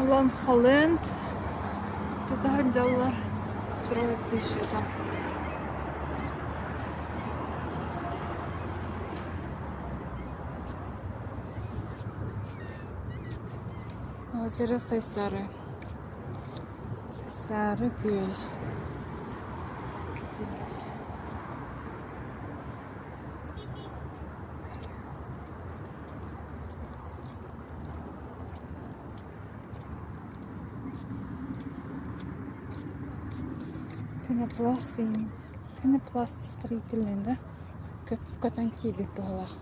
Лонхоленд тутаһын дьаллар строится еще там. Озеро Сайсары. Сайсары күөл. Пенопласт пенопласт строительный да? Көтөн киирбит быһыылаах.